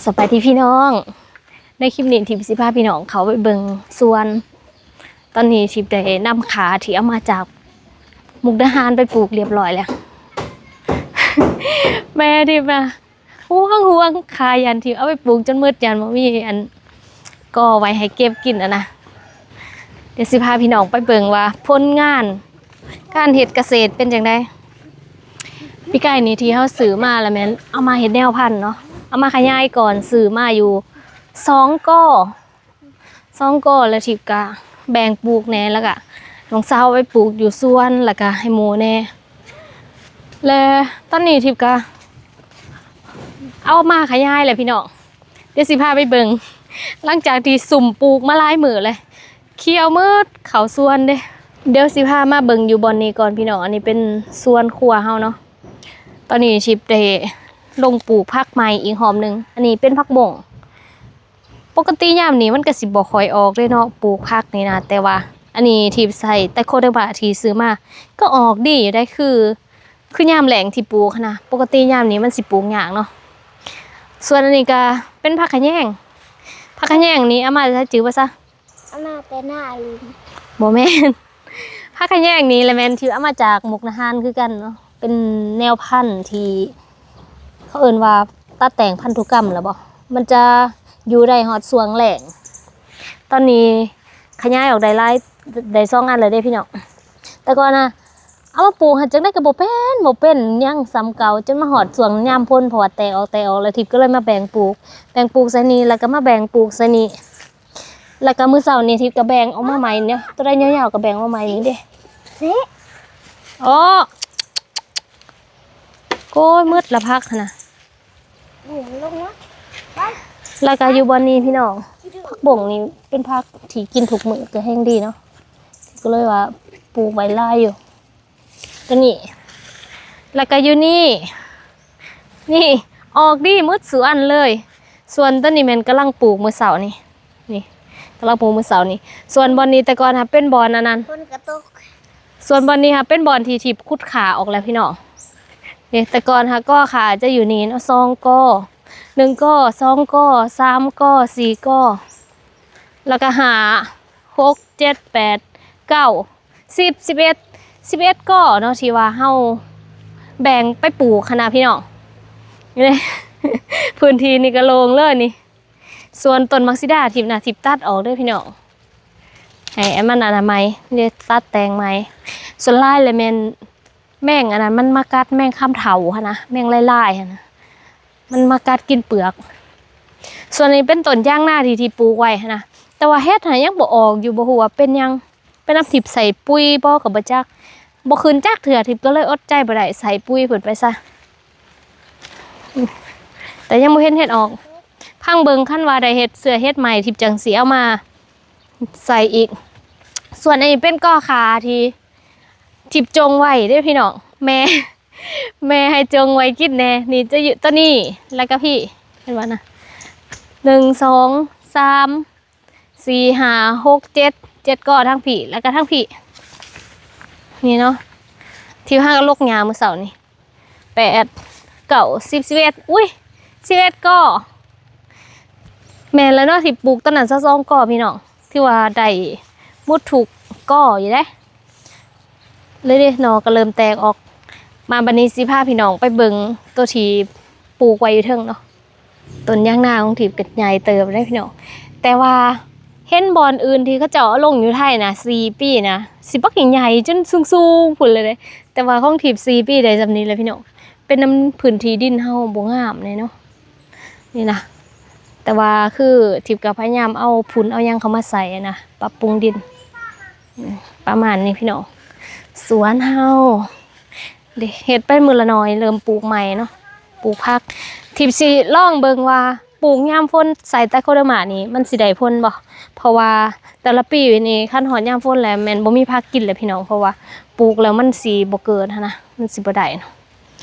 ສະບາຍດີພີ່ນ້ອງ, ໃນຄລິບນີ້ທິບຊິພາພີ່ນ້ອງເຂົ້າໄປເບິ່ງສວນ. ຕອນນີ້ທິບໄດ້ນຳຂາທີ່ເອົາມາຈາກມຸກດາຫານໄປປູກລຽບຮ້ອຍແລ້ວ. ແມ່ທິບນະ ຫ່ວງຫ່ວງຂາ ຢ້ານທິບເອົາໄປປູກຈົນໝົດ ຢ້ານບໍ່ມີອັນ ກໍໄວ້ໃຫ້ເກັບກິນຫັ້ນນະ. ດຽວຊິພາພີ່ນ້ອງໄປເບິ່ງວ່າຜົນງານການເຮັດກະເສດເປັນຈັ່ງໃດ. ປີກາຍນີ້ທີ່ເຮົາຊື້ມາລະແມ່ນເອົາມາເຮັດແນວພັນເນາະ, ເອົາມາຂະຫຍາຍກ່ອນ, ຊື້ມາຢູ່ສອງກໍ ສອງກໍ ແລ້ວທິບກະແບ່ງປູກແດ່ ແລ້ວກະນ້ອງສາວເອົາໄປປູກຢູ່ສວນ ແລ້ວກະໃຫ້ໝູ່ແດ່. ແລະຕອນນີ້ທິບກະເອົາມາຂະຫຍາຍແລ້ວພີ່ນ້ອງ, ດຽວຊິພາໄປເບິ່ງ. ຫຼັງຈາກທີ່ສຸ່ມປູກມາຫຼາຍມື້ແລ້ວ ຂຽວໝົດເຂົ້າສວນເດ້. ດຽວຊິພາມາເບິ່ງຢູ່ບ່ອນນີ້ກ່ອນພີ່ນ້ອງ, ອັນນີ້ເປັນສວນຄົວເຮົາເນາະ. ຕອນນີ້ທິບໄດ້ລົງປູກຜັກໃໝ່ອີກຮອບໜຶ່ງ, ອັນນີ້ເປັນຜັກບົ້ງ. ປົກກະຕິຍາມນີ້ມັນກະຊິບໍ່ຄ່ອຍອອກເດ້ເນາະ ປູກຜັກນີ້ນະ, ແຕ່ວ່າອັນນີ້ທິບໃສ່ໄຕໂຄເດີມາທີ່ຊື້ມາ ກໍອອກດີຢູ່ໄດ໋. ຄື ຄືຍາມແລ້ງທີ່ປູກຫັ້ນນະ, ປົກກະຕິຍາມນີ້ມັນຊິປູກຍາກເນາະ. ສ່ວນອັນນີ້ກະເປັນຜັກຂະແຍງ, ຜັກຂະແຍງນີ້ເອົາມາຈາກໃສຈື່ບໍ່ຊະ? ເອົາມາແຕ່ໜ້າລິນ. ບໍ່ແມ່ນ, ຜັກຂະແຍງນີ້ລະແມ່ນທີ່ເອົາມາຈາກມຸກດາຫານຄືກັນເນາະ, ເປັນແນວພັນທີ່ເຂົາເອີ້ນວ່າຕັດແຕ່ງພັນທຸກຳລະບໍ, ມັນຈະຢູ່ໄດ້ຮອດຊ່ວງແລ້ງ. ຕອນນີ້ຂະຫຍາຍອອກໄດ້ຫຼາຍ ໄດ້ສອງອັນແລ້ວເດ້ພີ່ນ້ອງ. ແຕ່ກ່ອນນະ ເອົາມາປູກຫັ້ນຈັ່ງໃດກໍບໍ່ເປັນ ບໍ່ເປັນ ຍັງສ່ຳເກົ່າ ຈົນມາຮອດຊ່ວງຍາມຝົນ ເພາະວ່າແຕກອອກ ແຕກອອກ ແລ້ວທິບກໍເລີຍມາແບ່ງປູກ ແບ່ງປູກໃສ່ນີ້ ແລ້ວກໍມາແບ່ງປູກໃສ່ນີ້. ແລ້ວກໍມື້ເຊົ້ານີ້ທິບກໍແບ່ງອອກມາໃໝ່ເນາະ, ໂຕໃດຍາວໆກໍແບ່ງອອກມາໃໝ່ນີ້ເດ້. ໂອ້ ໂອ້ຍ ໝົດລະຜັກຫັ້ນນະ. ແລ້ວກໍຢູ່ບ່ອນນີ້ພີ່ນ້ອງ, ຜັກບົ້ງນີ້ເປັນຜັກທີ່ກິນທຸກມື້ ກໍແຮງດີເນາະ, ກໍເລີຍວ່າປູກໄວ້ຫຼາຍຢູ່. ຕົວນີ້ ແລ້ວກໍຢູ່ນີ້ ນີ້ ອອກດີໝົດສູ່ອັນເລີຍ. ສ່ວນຕົວນີ້ແມ່ນກຳລັງປູກມື້ເຊົ້ານີ້ ນີ້ ກຳລັງປູກມື້ເຊົ້ານີ້. ສ່ວນບ່ອນນີ້ແຕ່ກ່ອນຫາເປັນບ່ອນອັນນັ້ນ ຝົນກໍຕົກ. ສ່ວນບ່ອນນີ້ຫາເປັນບ່ອນທີ່ທິບຂຸດຂາອອກແລ້ວພີ່ນ້ອງ. ນີ້ ແຕ່ກ່ອນຫາກໍຂາຈະຢູ່ນີ້ເນາະ, ສອງກໍ ໜຶ່ງກໍ ສອງກໍ ສາມກໍ ສີ່ກໍ ແລ້ວກໍຫ້າ ຫົກ ເຈັດ ແປດ ເກົ້າ ສິບ ສິບເອັດ ສິບເອັດກໍເນາະ ທີ່ວ່າເຮົາແບ່ງໄປປູກຫັ້ນນະພີ່ນ້ອງ. ນີ້ເດ້ ພື້ນທີ່ນີ້ກໍໂລ່ງເລີຍນີ້. ສ່ວນຕົ້ນໝາກສີດາທິບນະ ທິບຕັດອອກເດີພີ່ນ້ອງ, ໃຫ້ອັນມັນອະນາໄມເດ້ ຕັດແຕ່ງໃໝ່. ສ່ວນຫຼາຍແລ້ວແມ່ນ ແມງອັນນັ້ນມັນມາກັດ ແມງຄຳເຖົ້າຫັ້ນນະ ແມງລາຍໆຫັ້ນນະ ມັນມາກັດກິນເປືອກ. ສ່ວນນີ້ເປັນຕົ້ນຢາງນາທີ່ ທີ່ປູກໄວ້ຫັ້ນນະ, ແຕ່ວ່າເຫັດຫັ້ນຍັງບໍ່ອອກຢູ່ ບໍ່ຮູ້ວ່າເປັນຫຍັງ ເປັນນຳທິບໃສ່ປຸ໋ຍບໍ່ກໍບໍ່ຈັກ ບໍ່ຂຶ້ນຈັກເທື່ອ. ທິບກໍເລີຍອົດໃຈບໍ່ໄດ້ ໃສ່ປຸ໋ຍເພິ່ນໄປຊະ ແຕ່ຍັງບໍ່ເຫັນເຫັດອອກ. ພັງເບິ່ງ ຄັນວ່າໄດ້ເຫັດເຊື້ອເຫັດໃໝ່ ທິບຈັ່ງຊິເອົາມາ ໃສ່ອີກ. ສ່ວນອັນນີ້ເປັນກໍຂາທີ່ທິບຈົ່ງໄວ້ເດ້ພີ່ນ້ອງ, ແມ່ ແມ່ໃຫ້ຈົ່ງໄວ້ກິນແດ່. ນີ້ຈະຢູ່ຕົວນີ້ ແລ້ວກໍພີ້ ເຫັນບໍ່ນະ ໜຶ່ງ ສອງ ສາມ ສີ່ ຫ້າ ຫົກ ເຈັດ ເຈັດກໍທາງພີ້ ແລ້ວກໍທາງພີ້ ນີ້ເນາະ ທີ່ຫາກໍລົກຫຍ້າມື້ເຊົ້ານີ້. ແປດ ເກົ້າ ສິບ ສິບເອັດ ອຸ້ຍ ສິບເອັດກໍ. ແມ່ນແລ້ວເນາະ ທີ່ປູກຕອນນັ້ນຊາວສອງກໍພີ່ນ້ອງ, ຖືວ່າໄດ້ໝົດທຸກກໍຢູ່ເດ້. ເລີຍເດ້ ໜໍ່ກໍເລີ່ມແຕກອອກມາ. ບັດນີ້ຊິພາພີ່ນ້ອງໄປເບິ່ງໂຕທີ່ປູກໄວ້ຢູ່ເທິງເນາະ. ຕົ້ນຢາງນາຂອງທິບກໍໃຫຍ່ເຕີບເດ້ພີ່ນ້ອງ, ແຕ່ວ່າເຫັນບ່ອນອື່ນທີ່ເຂົາເຈົ້າເອົາລົງຢູ່ໄທນະ ສີ່ປີນະ ຊິບັກໃຫຍ່ຈົນສູງໆພຸ້ນເລີຍເດ້, ແຕ່ວ່າຂອງທິບສີ່ປີໄດ້ສ່ຳນີ້ແຫຼະພີ່ນ້ອງ. ເປັນນຳພື້ນທີ່ດິນເຮົາບໍ່ງາມແນ່ເນາະ ນີ້ນະ, ແຕ່ວ່າຄືທິບກໍພະຍາຍາມເອົາຝຸ່ນເອົາຫຍັງເຂົ້າມາໃສ່ນະ ປັບປຸງດິນ ປະມານນີ້ພີ່ນ້ອງ. ສວນເຮົາ ເດ້ ເຮັດໄປມື້ລະໜ້ອຍ ເລີ່ມປູກໃໝ່ເນາະ ປູກຜັກ. ທິບຊິລອງເບິ່ງວ່າປູກຍາມຝົນໃສ່ໄຕໂຄເດີມານີ້ ມັນຊິໄດ້ຜົນບໍ່, ເພາະວ່າແຕ່ລະປີນີ້ ຄັນຮອດຍາມຝົນແລ້ວ ແມ່ນບໍ່ມີຜັກກິນແລ້ວພີ່ນ້ອງ, ເພາະວ່າປູກແລ້ວມັນຊິບໍ່ເກີດຫັ້ນນະ ມັນຊິບໍ່ໄດ້ເນາະ.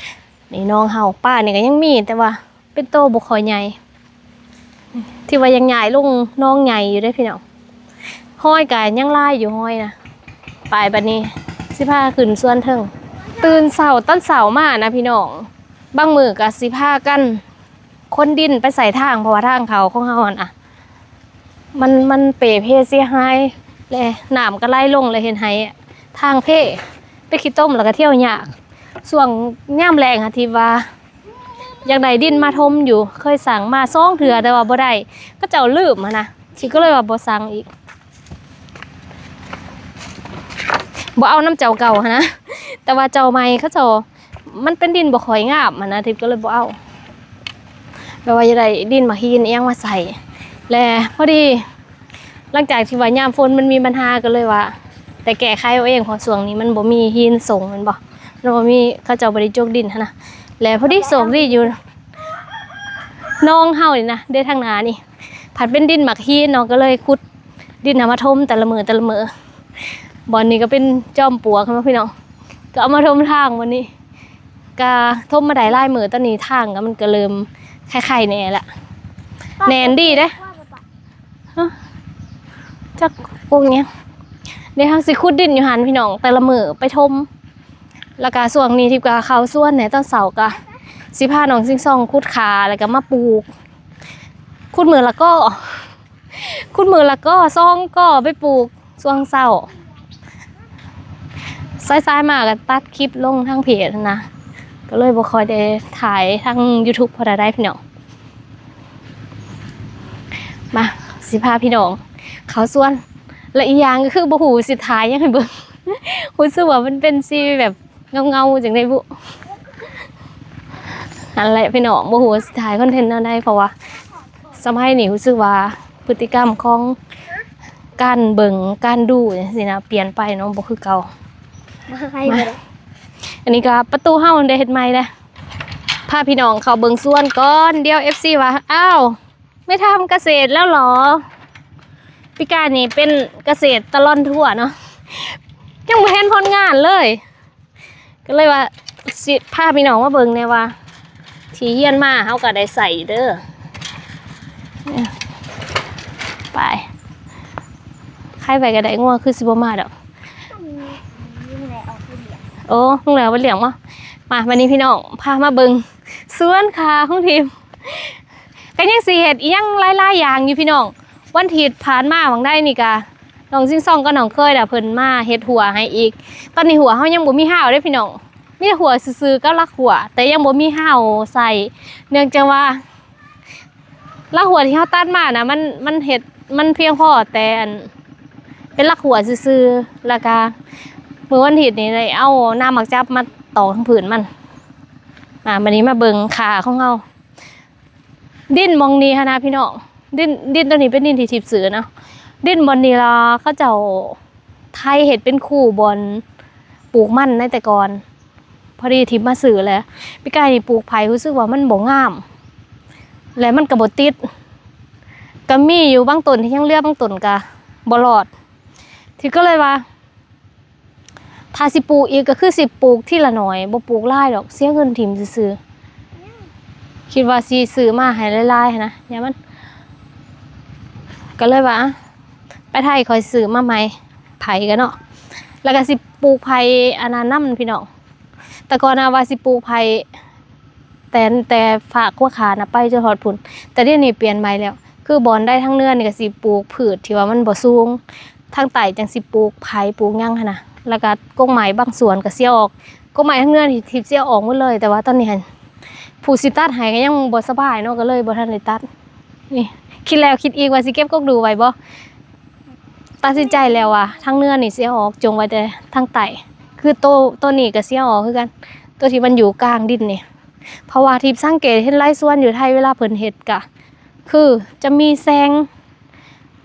ນີ້ໜອງເຮົາ ປານີ້ກໍຍັງມີ ແຕ່ວ່າ ເປັນໂຕບໍ່ຄ່ອຍໃຫຍ່ ທີ່ວ່າຍັງຍ້າຍລົງໜອງໃຫຍ່ຢູ່ເດ້ພີ່ນ້ອງ. ຫອຍກະຍັງຫຼາຍຢູ່ ຫອຍນະ. ໄປ ບັດນີ້ຊິພາຂຶ້ນສວນເທິງ. ຕື່ນເຊົ້າ ຕອນເຊົ້າມານະພີ່ນ້ອງ, ບາງມື້ກະຊິພາກັນ ຂົນດິນໄປໃສ່ທາງ ເພາະວ່າທາງເຂົ້າຂອງເຮົາຫັ້ນນະ ມັນ ມັນເປ່ເພເສຍຫາຍ ແລະ ນ້ຳກໍໄຫຼລົງ ແລະ ເຮັດໃຫ້ທາງເພ ເປັນຂີ້ຕົມ ແລ້ວກໍທ່ຽວຍາກ. ຊ່ວງຍາມແລ້ງຫັ້ນ ທີ່ວ່າຢາກໄດ້ດິນມາຖົມຢູ່ ເຄີຍສັ່ງມາສອງເທື່ອ ແຕ່ວ່າບໍ່ໄດ້ ເຂົາເຈົ້າລືມຫັ້ນນະ ຊິກໍເລີຍວ່າບໍ່ສັ່ງອີກ ບໍ່ເອົານຳເຈົ້າເກົ່າຫັ້ນນະ ແຕ່ວ່າເຈົ້າໃໝ່ເຂົາເຈົ້າ ມັນເປັນດິນບໍ່ຄ່ອຍງາມຫັ້ນນະ ທິບກໍເລີຍບໍ່ເອົາ ແບບວ່າຢາກໄດ້ດິນໝາກຫີນອີ່ຫຍັງມາໃສ່ ແລະ ພໍດີ ຫຼັງຈາກທີ່ວ່າຍາມຝົນມັນມີບັນຫາ ກໍເລີຍວ່າ ແຕ່ແກ້ໄຂເອົາເອງ ເພາະຊ່ວງນີ້ມັນບໍ່ມີຫີນສົ່ງແມ່ນບໍ່ ມັນບໍ່ມີ ເຂົາເຈົ້າບໍ່ໄດ້ຈົກດິນຫັ້ນນະ ແລະ ພໍດີໂຊກດີຢູ່ ໜອງເຮົານີ້ນະ ເດ້ທາງໜ້ານີ້ ພັດເປັນດິນໝາກຫີນເນາະ ກໍເລີຍຂຸດດິນເອົາມາຖົມແຕ່ລະມື້ແຕ່ລະມື້. ບ່ອນນີ້ກໍເປັນຈອມປວກເນາະພີ່ນ້ອງ ກໍເອົາມາຖົມທາງບ່ອນນີ້ ກໍຖົມມາໄດ້ຫຼາຍມື້ ຕອນນີ້ທາງກໍມັນກໍເລີ່ມໄຄໆແດ່ລະ ແໜ້ນດີເດ້. ຮະ ຈັກປູກຫຍັງ ເດ ເຮົາຊິຂຸດດິນຢູ່ຫັ້ນພີ່ນ້ອງ ແຕ່ລະມື້ໄປຖົມ. ແລ້ວກະຊ່ວງນີ້ທິບກະເຂົ້າສວນແດ່ ຕອນເຊົ້າກະຊິພານ້ອງຊິງຊອງຂຸດຂ່າ ແລ້ວກະມາປູກ ຂຸດມື້ລະກໍ ຂຸດມື້ລະກໍ ສອງກໍໄປປູກຊ່ວງເຊົ້າ. ສາຍໆມາກໍຕັດຄລິບລົງທາງເພຈຫັ້ນນະ ກໍເລີຍບໍ່ຄ່ອຍໄດ້ຖ່າຍທາງຢູທູບເທົ່າໃດພີ່ນ້ອງ. ມາ ຊິພາພີ່ນ້ອງເຂົ້າສວນ ແລະ ອີກຢ່າງກໍຄືບໍ່ຮູ້ຊິຖ່າຍຫຍັງໃຫ້ເບິ່ງ ຮູ້ສຶກວ່າມັນເປັນຊີວິດແບບເງົາໆ ຈັ່ງໃດບຸ. ຫັ້ນແຫຼະພີ່ນ້ອງ ບໍ່ຮູ້ວ່າຊິຖ່າຍຄອນເທັນແນວໃດ ເພາະວ່າສະໄໝນີ້ຮູ້ສຶກວ່າພຶດຕິກຳຂອງການເບິ່ງ ການດູຈັ່ງຊີ້ນະ ປ່ຽນໄປເນາະ ບໍ່ຄືເກົ່າ. ມາ ອັນນີ້ກໍປະຕູເຮົາໄດ້ເຮັດໃໝ່ແລ້ວ. ພາພີ່ນ້ອງເຂົ້າເບິ່ງສວນກ່ອນ ດຽວເອັຟຊີວ່າ ອ້າວ ໄມ່ທຳກະເສດແລ້ວເຫລອ? ປີກາຍນີ້ເປັນກະເສດຕະຫຼອນທົວເນາະ ຍັງບໍ່ເຫັນຜົນງານເລີຍ ກໍເລີຍວ່າຊິພາພີ່ນ້ອງມາເບິ່ງແດ່ວ່າ ທີ່ຮຽນມາເຮົາກໍໄດ້ໃຊ້ຢູ່ເດີ. ໄປ ຂາຍໄປກໍໄດ້ ງົວຄືຊິບໍ່ມາດອກ. ໂອ້ ລຸງແຫຼວໄປລ້ຽງບໍ່? ມາ ບັດນີ້ພີ່ນ້ອງ ພາມາເບິ່ງສວນຂາຂອງທີມ ກໍຍັງຊິເຮັດອີ່ຫຍັງຫຼາຍໆຢ່າງຢູ່ພີ່ນ້ອງ. ວັນທິດຜ່ານມາຫວ່າງໃດນີ້ກະ ນ້ອງຊິງຊອງກັບນ້ອງເຄີຍນະ ເພິ່ນມາເຮັດຮົ້ວໃຫ້ອີກ. ຕອນນີ້ຮົ້ວເຮົາຍັງບໍ່ມີຮາວເດ້ພີ່ນ້ອງ ມີແຕ່ຮົ້ວຊື່ໆກັບຫຼັກຮົ້ວ ແຕ່ຍັງບໍ່ມີຮາວໃສ່ ເນື່ອງຈາກວ່າ ຫຼັກຮົ້ວທີ່ເຮົາຕັດມານະ ມັນ ມັນເຮັດ ມັນພຽງພໍແຕ່ອັນ ເປັນຫຼັກຮົ້ວຊື່ໆ ແລ້ວກະມື້ວັນທິດນີ້ໄດ້ເອົານ້ຳໝາກຈັບມາຕອກທາງພື້ນມັນ. ອ່າ ບັດນີ້ມາເບິ່ງຂາຂອງເຮົາ ດິນໝ່ອງນີ້ຫັ້ນນະພີ່ນ້ອງ ດິນ ດິນຕົວນີ້ເປັນດິນທີ່ທິບຊື້ເນາະ ດິນບ່ອນນີ້ລະເຂົາເຈົ້າໄຖເຮັດເປັນຄູບ່ອນປູກມັນໃນແຕ່ກ່ອນ. ພໍດີທິບມາຊື້ແຫຼະ ປີກາຍນີ້ປູກໄຜ່ ຮູ້ສຶກວ່າມັນບໍ່ງາມ ແລະ ມັນກໍບໍ່ຕິດ ກໍມີຢູ່ບາງຕົ້ນທີ່ຍັງເຫຼືອ ບາງຕົ້ນກໍບໍ່ລອດ ທິບກໍເລີຍວ່າ ຖ້າຊິປູກອີກກໍຄືຊິປູກທີລະໜ້ອຍ ບໍ່ປູກຫຼາຍດອກ ເສຍເງິນຖິ້ມຊື່ໆ. ຄິດວ່າຊິຊື້ມາໃຫ້ຫຼາຍໆຫັ້ນນະ ຢ່າມັນ ກໍເລີຍວ່າ ອະ ໄປໄທຂ້ອຍຊື້ມາໃໝ່ ໄຜ່ກັນເນາະ ແລ້ວກໍຊິປູກໄຜ່ອັນນັ້ນນຳພີ່ນ້ອງ. ແຕ່ກ່ອນນະວ່າຊິປູກໄຜ່ ແຕ່ ແຕ່ຟາກຂົວຂານະໄປຈົນຮອດພຸ້ນ ແຕ່ດຽວນີ້ປ່ຽນໃໝ່ແລ້ວ ຄືບ່ອນໃດທາງເໜືອນີ້ກໍຊິປູກພືດທີ່ວ່າມັນບໍ່ສູງ ທາງໃຕ້ຈັ່ງຊິປູກໄຜ່ປູກຫຍັງຫັ້ນນະ ແລ້ວກໍກົກໄມ້ບາງສ່ວນກໍເສຍອອກ ກົກໄມ້ທາງເໜືອນີ້ທິບເສຍອອກໝົດເລີຍ. ແຕ່ວ່າຕອນນີ້ຫັ້ນ ຜູ້ຊິຕັດໃຫ້ກໍຍັງບໍ່ສະບາຍເນາະ ກໍເລີຍບໍ່ທັນໄດ້ຕັດ. ນີ້ ຄິດແລ້ວຄິດອີກວ່າຊິເກັບກົກດູໄວ້ບໍ່ ຕັດສິນໃຈແລ້ວວ່າທາງເໜືອນີ້ຊິເອົາອອກ ຈົ່ງໄວ້ແຕ່ທາງໃຕ້ ຄືໂຕ ໂຕນີ້ກໍຊິເອົາອອກຄືກັນ ໂຕທີ່ມັນຢູ່ກາງດິນນີ້ ເພາະວ່າທີ່ສັງເກດເຫັນຫຼາຍສວນຢູ່ໄທ ເວລາເພິ່ນເຮັດກະຄືຈະມີແສງ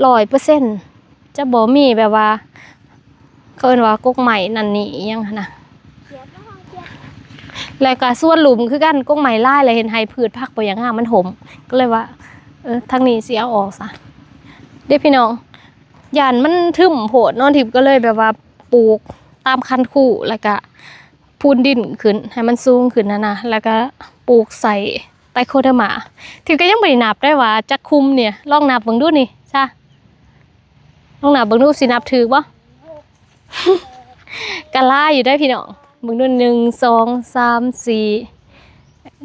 ຮ້ອຍເປີເຊັນ ຈະບໍ່ມີແບບວ່າ ເຂົາເອີ້ນວ່າກົກໄມ້ນັ້ນນີ້ອີ່ຫຍັງຫັ້ນນະ ແລ້ວກະສວນລຸ່ມຄືກັນ ກົກໄມ້ຫຼາຍແລ້ວເຮັດໃຫ້ພືດຜັກບໍ່ຢ່າງງາມ ມັນຫົມ ກໍເລີຍວ່າ ເອີ ທາງນີ້ຊິເອົາອອກຊະເດ້ພີ່ນ້ອງ ຢ້ານມັນທຶ້ມໂພດເນາະ ທິບກໍເລີຍແບບວ່າປູກຕາມຄັນຄູ ແລ້ວກະພູນດິນຂຶ້ນໃຫ້ມັນສູງຂຶ້ນຫັ້ນນະ ແລ້ວກະປູກໃສ່ໄຕໂຄເດີມາ. ທິບກໍຍັງບໍ່ໄດ້ນັບໄດ້ວ່າຈັກຄຸມນີ້ ລອງນັບເບິ່ງດູນີ້ຊະ ລອງນັບເບິ່ງດູ ຊິນັບຖືກບໍ່? ກະຫຼາຍຢູ່ເດ້ພີ່ນ້ອງ ເບິ່ງດູ ໜຶ່ງ ສອງ ສາມ ສີ່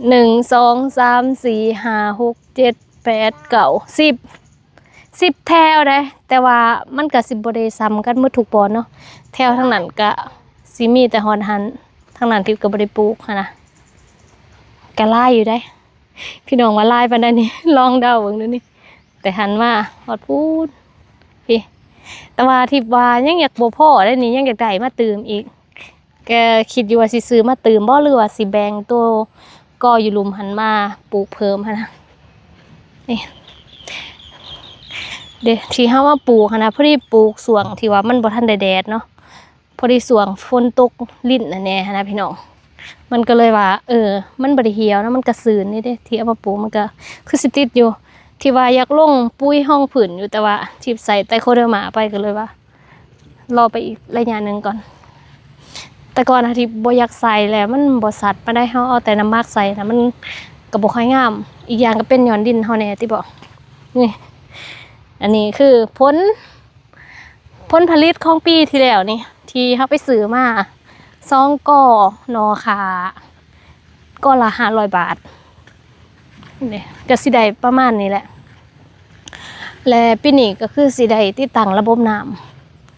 ໜຶ່ງ ສອງ ສາມ ສີ່ ຫ້າ ຫົກ ເຈັດ ແປດ ເກົ້າ ສິບ ສິບແຖວເດ້ ແຕ່ວ່າມັນກະຊິບໍ່ໄດ້ສ່ຳກັນໝົດທຸກບ່ອນເນາະ. ແຖວທາງນັ້ນກະຊິມີແຕ່ຮອດຫັ້ນ ທາງນັ້ນທິບກະບໍ່ໄດ້ປູກຫັ້ນນະ. ກະຫຼາຍຢູ່ເດ້ ພີ່ນ້ອງວ່າຫຼາຍປານໃດນີ້ ລອງເດົາເບິ່ງດູນີ້. ແຕ່ຫັ້ນມາຮອດພຸ້ນ ພີ້ ແຕ່ວ່າທິບວ່າຍັງຢາກບໍ່ພໍເດ້ນີ້ ຍັງຢາກໄດ້ມາຕື່ມອີກ. ກະຄິດຢູ່ວ່າຊິຊື້ມາຕື່ມບໍ່ ຫຼືວ່າຊິແບ່ງໂຕກໍຢູ່ລຸ່ມຫັ້ນມາປູກເພີ່ມຫັ້ນນະ. ນີ້ເດ້ ທີ່ເຮົາມາປູກຫັ້ນນະ ພໍດີປູກຊ່ວງທີ່ວ່າມັນບໍ່ທັນໄດ້ແດດເນາະ. ພໍດີຊ່ວງຝົນຕົກລິນຫັ້ນແດ່ຫັ້ນນະພີ່ນ້ອງ ມັນກໍເລີຍວ່າ ເອີ ມັນບໍ່ໄດ້ຫ່ຽວເນາະ ມັນກະຊື້ນນີ້ເດ້. ທີ່ເອົາມາປູກມັນກະຄືຊິຕິດຢູ່ ທີ່ວ່າຢາກລົງປຸ໋ຍຮອງພື້ນຢູ່ ແຕ່ວ່າທິບໃສ່ໄຕໂຄເດີມາໄປ ກໍເລີຍວ່າລໍໄປອີກໄລຍະໜຶ່ງກ່ອນ. ແຕ່ກ່ອນນະທິບບໍ່ຢາກໃສ່ແຫຼະ ມັນບໍ່ຊັດປານໃດ ເຮົາເອົາແຕ່ນ້ຳໝັກໃສ່ນະ ມັນກໍບໍ່ຄ່ອຍງາມ. ອີກຢ່າງກໍເປັນຍ້ອນດິນເຮົາແດ່ຕິບໍ. ນີ້ ອັນນີ້ຄືຜົນ ຜົນຜະລິດຂອງປີທີ່ແລ້ວນີ້ ທີ່ເຮົາໄປຊື້ມາ ສອງກໍໜໍ່ຂ່າ ກໍລະຫ້າຮ້ອຍບາດ ນີ້ກະຊິໄດ້ປະມານນີ້ແຫຼະ. ແລະ ປີນີ້ກໍຄືຊິໄດ້ຕິດຕັ້ງລະບົບນ້ຳ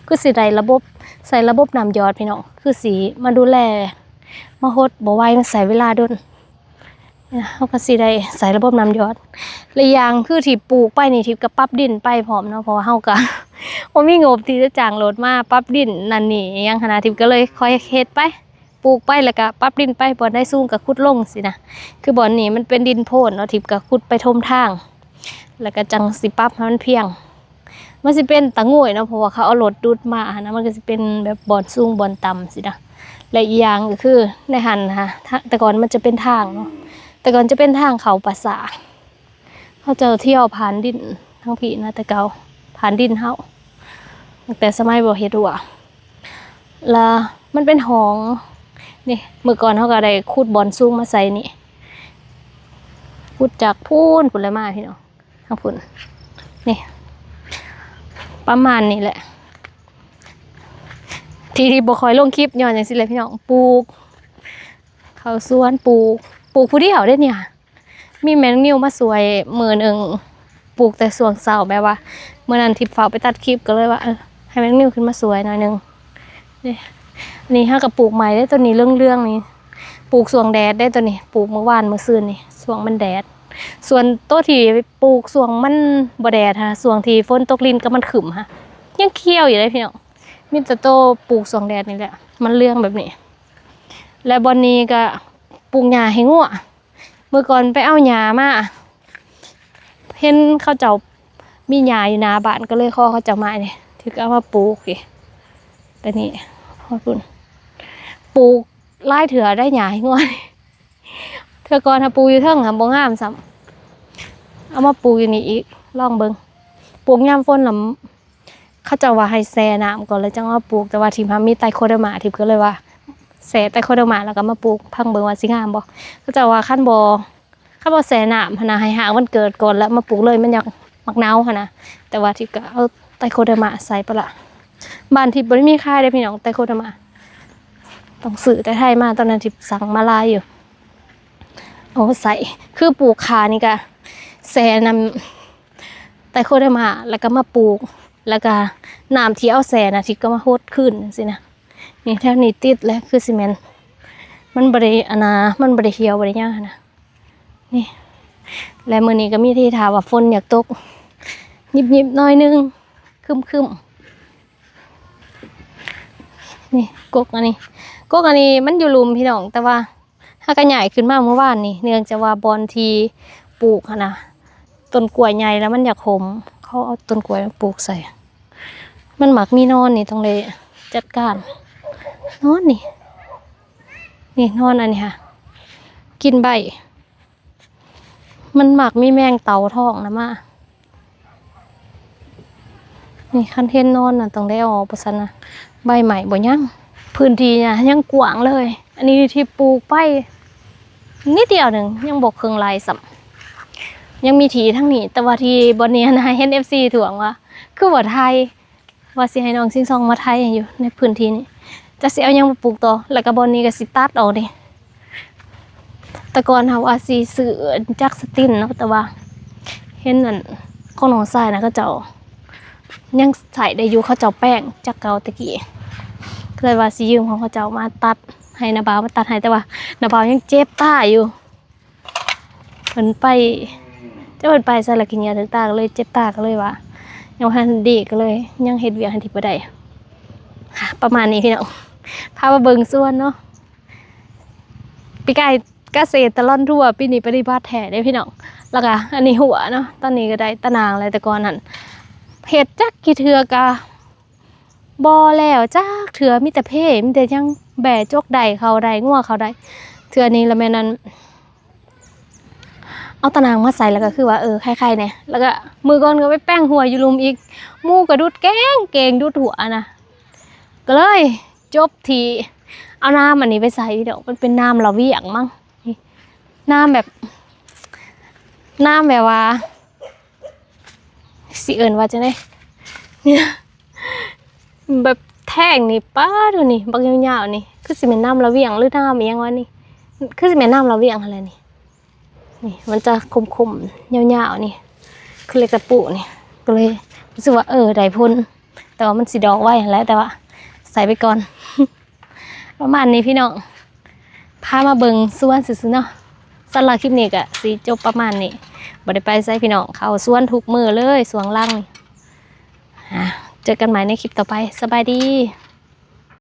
ຄືຊິໄດ້ລະບົບ ໃຊ້ລະບົບນ້ຳຢອດພີ່ນ້ອງ ຄືຊິມາດູແລ ມາຫົດບໍ່ໄຫວ ມັນໃຊ້ເວລາດົນ. ເຮົາກໍຊິໄດ້ໃຊ້ລະບົບນ້ຳຢອດ ແລະ ຢ່າງຄືທີ່ປູກໄປນີ້ ທິບກໍປັບດິນໄປພ້ອມເນາະ ເພາະວ່າເຮົາກໍບໍ່ມີງົບທີ່ຈະຈ້າງລົດມາປັບດິນນັ້ນນີ້ຫຍັງຫັ້ນນະ. ທິບກໍເລີຍຄ່ອຍເຮັດໄປ ປູກໄປ ແລ້ວກໍປັບດິນໄປ ບ່ອນໃດສູງກໍຂຸດລົງຊີ້ນະ. ຄືບ່ອນນີ້ມັນເປັນດິນໂພນເນາະ ທິບກໍຂຸດໄປຖົມທາງ ແລ້ວກໍຈັ່ງຊິປັບໃຫ້ມັນພຽງ. ມັນຊິເປັນຕາງຸ້ຍເນາະ ເພາະວ່າເຂົາເອົາລົດດຸດມາຫັ້ນນະ ມັນກໍຊິເປັນແບບບ່ອນສູງບ່ອນຕ່ຳຊີ້ນະ. ແລະ ອີກຢ່າງກໍຄືໃນຫັ້ນນະ ແຕ່ກ່ອນມັນຈະເປັນທາງເນາະ ແຕ່ກ່ອນຈະເປັນທາງເຂົ້າປ່າຊ້າ ເຂົາເຈົ້າທ່ຽວຜ່ານດິນທາງພີ້ນະ ແຕ່ເກົ່າຜ່ານດິນເຮົາ ຕັ້ງແຕ່ສະໄໝບໍ່ເຮັດຮົ້ວ. ລະມັນເປັນຮ່ອງນີ້ ມື້ກ່ອນເຮົາກໍໄດ້ຂຸດບ່ອນສູງມາໃສ່ນີ້ ຂຸດຈາກພຸ້ນ ພຸ້ນແຫຼະມາພີ່ນ້ອງ. ທາງພຸ້ນ ນີ້ ປະມານນີ້ແຫຼະ ທີ່ ທີ່ບໍ່ຄ່ອຍລົງຄລິບຍ້ອນຈັ່ງຊີ້ແຫຼະພີ່ນ້ອງ ປູກເຂົ້າສວນ ປູກ ປູກຜູ້ດຽວເດ້ນີ້. ມີແມ່ນ້ອງນິວມາຊ່ວຍມື້ໜຶ່ງ ປູກແຕ່ຊ່ວງເຊົ້າ ແບບວ່າມື້ນັ້ນທິບຟ້າວໄປຕັດຄລິບ ກໍເລີຍວ່າ ເອີ ໃຫ້ແມ່ນ້ອງນິວຂຶ້ນມາຊ່ວຍໜ້ອຍໜຶ່ງ. ນີ້ ອັນນີ້ເຮົາກໍປູກໃໝ່ເດ້ ໂຕນີ້ເຫຼືອງໆນີ້ ປູກຊ່ວງແດດເດ້ ໂຕນີ້ປູກມື້ວານມື້ຊືນນີ້ ຊ່ວງມັນແດດ. ສ່ວນໂຕທີ່ປູກຊ່ວງມັນບໍ່ແດດຫະ ຊ່ວງທີ່ຝົນຕົກລິນກັບມັນຄຶ້ມຫະ ຍັງຂຽວຢູ່ເດ້ພີ່ນ້ອງ. ມີແຕ່ໂຕປູກຊ່ວງແດດນີ້ແຫຼະ ມັນເຫຼືອງແບບນີ້. ແລະ ບ່ອນນີ້ກໍປູກຫຍ້າໃຫ້ງົວ ມື້ກ່ອນໄປເອົາຫຍ້າມາ ເຫັນເຂົາເຈົ້າມີຫຍ້າຢູ່ໜ້າບ້ານ ກໍເລີຍຂໍເຂົາເຈົ້າມານີ້ ຖືກເອົາມາປູກອີກ. ແຕ່ນີ້ ຮອດພຸ້ນ ປູກຫຼາຍເທື່ອໄດ້ຫຍ້າໃຫ້ງົວ. ເທື່ອກ່ອນຫາປູກຢູ່ເທິງຫາບໍ່ງາມຊ້ຳ ເອົາມາປູກຢູ່ນີ້ອີກ ລອງເບິ່ງ. ປູກຍາມຝົນລະ ເຂົາເຈົ້າວ່າໃຫ້ແຊ່ນ້ຳກ່ອນ ແລ້ວຈັ່ງເອົາມາປູກ ແຕ່ວ່າທິບຫາມີໄຕໂຄເດີມາ ທິບກໍເລີຍວ່າແຊ່ໄຕໂຄເດີມາ ແລ້ວກໍມາປູກ ຟັງເບິ່ງວ່າຊິງາມບໍ່. ເຂົາເຈົ້າວ່າຄັນບໍ່ ຄັນບໍ່ແຊ່ນ້ຳຫັ້ນນະ ໃຫ້ຮາກມັນເກີດກ່ອນ ແລ້ວມາປູກເລີຍ ມັນຢາກມັກເນົາຫັ້ນນະ. ແຕ່ວ່າທິບກໍເອົາໄຕໂຄເດີມາໃສ່ໄປລະ. ບ້ານທິບບໍ່ໄດ້ມີຂາຍເດ້ພີ່ນ້ອງ ໄຕໂຄເດີມາ ຕ້ອງຊື້ແຕ່ໄທມາ. ຕອນນັ້ນທິບສັ່ງມາຫຼາຍຢູ່ ເອົາໃສ່ ຄືປູກຂ່ານີ້ກະແຊ່ນ້ຳໄຕໂຄເດີມາ ແລ້ວກະມາປູກ ແລ້ວກະນ້ຳທີ່ເອົາແຊ່ນະ ທິບກໍມາຫົດຄືນຈັ່ງຊີ້ນະ. ນີ້ແຖວນີ້ຕິດແຫຼະ ຄືຊິແມ່ນ ມັນບໍ່ໄດ້ ອັນນາ ມັນບໍ່ໄດ້ຫ່ຽວບໍ່ໄດ້ຫຍັງຫັ້ນນະ. ນີ້ ແລະ ມື້ນີ້ກໍມີທີ່ຖ້າວ່າຝົນຢາກຕົກ ຍິບໆໜ້ອຍໜຶ່ງ ຄຶ້ມໆ. ນີ້ ກົກອັນນີ້ ກົກອັນນີ້ມັນຢູ່ລຸ່ມພີ່ນ້ອງ ແຕ່ວ່າຫາກະຍ້າຍຂຶ້ນມາມື້ວານນີ້ ເນື່ອງຈາກວ່າບ່ອນທີ່ປູກຫັ້ນນະ ຕົ້ນກ້ວຍໃຫຍ່ແລ້ວມັນຢາກຫົ່ມ ເຂົາເອົາຕົ້ນກ້ວຍມາປູກໃສ່. ມັນມັກມີໜອນນີ້ ຕ້ອງໄດ້ຈັດການ. ໜອນນີ້ ນີ້ໜອນອັນນີ້ຫະ ກິນໃບ ມັນມັກມີແມງເຕົ່າທອງນະມາ. ນີ້ ຄັນເຫັນໜອນນະ ຕ້ອງໄດ້ເອົາອອກ ບໍ່ຊັ້ນນະ ໃບໄມ້ບໍ່ຍັງ. ພື້ນທີ່ນະຍັງກວ້າງເລີຍ ອັນນີ້ທີ່ປູກໄປນິດດຽວໜຶ່ງ ຍັງບໍ່ເຄິ່ງໄຮ່ຊ້ຳ. ຍັງມີທີ່ທາງນີ້ ແຕ່ວ່າທີ່ບ່ອນນີ້ຫັ້ນນະ ເຫັນເອັຟຊີທ້ວງວ່າ ຄືບໍ່ໄຖ ວ່າຊິໃຫ້ນ້ອງຊິງຊອງມາໄຖຢູ່ໃນພື້ນທີ່ນີ້ ຈັກຊິເອົາຫຍັງມາປູກຕໍ່. ແລ້ວກໍບ່ອນນີ້ກໍຊິຕັດອອກນີ້ ແຕ່ກ່ອນເຮົາວ່າຊິຊື້ຈັກສະຕິນເນາະ ແຕ່ວ່າເຫັນອັນຂອງນ້ອງຊາຍນະ ເຂົາເຈົ້າຍັງໃຊ້ໄດ້ຢູ່ ເຂົາເຈົ້າແປງຈັກເກົ່າແຕ່ກີ້ ກໍເລີຍວ່າຊິຢືມຂອງເຂົາເຈົ້າມາຕັດ ໃຫ້ນ້າບ່າວມາຕັດໃຫ້ ແຕ່ວ່ານ້າບ່າວຍັງເຈັບຕາຢູ່ ເພິ່ນໄປ ຈັກເພິ່ນໄປໃສລະ ຂີ້ເຫຍື້ອຖືກຕາ ກໍເລີຍເຈັບຕາ ກໍເລີຍວ່າຍັງບໍ່ທັນດີ ກໍເລີຍຍັງເຮັດວຽກໃຫ້ທີ່ບໍ່ໄດ້ ປະມານນີ້ພີ່ນ້ອງ ພາມາເບິ່ງສວນເນາະ. ປີກາຍກະເສດຕະຫຼອນທົວ ປີນີ້ປະຕິບັດແທ້ເດ້ພີ່ນ້ອງ. ແລ້ວກະອັນນີ້ຮົ້ວເນາະ ຕອນນີ້ກໍໄດ້ຕາໜ່າງແລ້ວ ແຕ່ກ່ອນຫັ້ນເຮັດຈັກກີ່ເທື່ອກະບໍ່ແລ້ວຈັກເທື່ອ ມີແຕ່ເພ ມີແຕ່ຫຍັງ ແບ້ຈົກໄດ້ ເຂົ້າໄດ້ ງົວເຂົ້າໄດ້. ເທື່ອນີ້ລະແມ່ນອັນ ເອົາຕາໜ່າງມາໃສ່ ແລ້ວກໍຄືວ່າ ເອີ ໄຄໆແດ່. ແລ້ວກໍມື້ກ່ອນກໍໄປແປງຮົ້ວຢູ່ລຸ່ມອີກ ໝູກໍດຸດແກງເກງ ດຸດຮົ້ວນະ ກໍເລີຍ ຈົບທີ່ເອົານ້ຳອັນນີ້ໄປໃສ່ພີ່ນ້ອງ ມັນເປັນນ້ຳລະວຽງມັງ ນີ້ ນ້ຳແບບ ນ້ຳແບບວ່າ ຊິເອີ້ນວ່າຈັ່ງໃດ ແບບແທ່ງນີ້ ປາດ ໂດນີ້ ບັກຍາວໆນີ້ ຄືຊິແມ່ນນ້ຳລະວຽງ ຫຼື ນ້ຳອີ່ຫຍັງວະນີ້ ຄືຊິແມ່ນນ້ຳລະວຽງຫັ້ນແຫຼະນີ້. ນີ້ມັນຈະຄົມໆ ຍາວໆນີ້ ຄືເຫຼັກຕະປູນີ້ ກໍເລີຍຮູ້ສຶກວ່າ ເອີ ໄດ້ຜົນ ແຕ່ວ່າມັນຊິດອກໄວຫັ້ນແຫຼະ ແຕ່ວ່າໃສ່ໄປກ່ອນ ປະມານນີ້ພີ່ນ້ອງ ພາມາເບິ່ງສວນຊື່ໆເນາະ. ສຳລັບຄລິບນີ້ກໍຊິຈົບປະມານນີ້ ບໍ່ໄດ້ໄປໃສພີ່ນ້ອງ ເຂົ້າສວນທຸກມື້ເລີຍຊ່ວງຫຼັງນີ້. ອ່າ ເຈີກັນໃໝ່ໃນຄລິບຕໍ່ໄປ ສະບາຍດີ.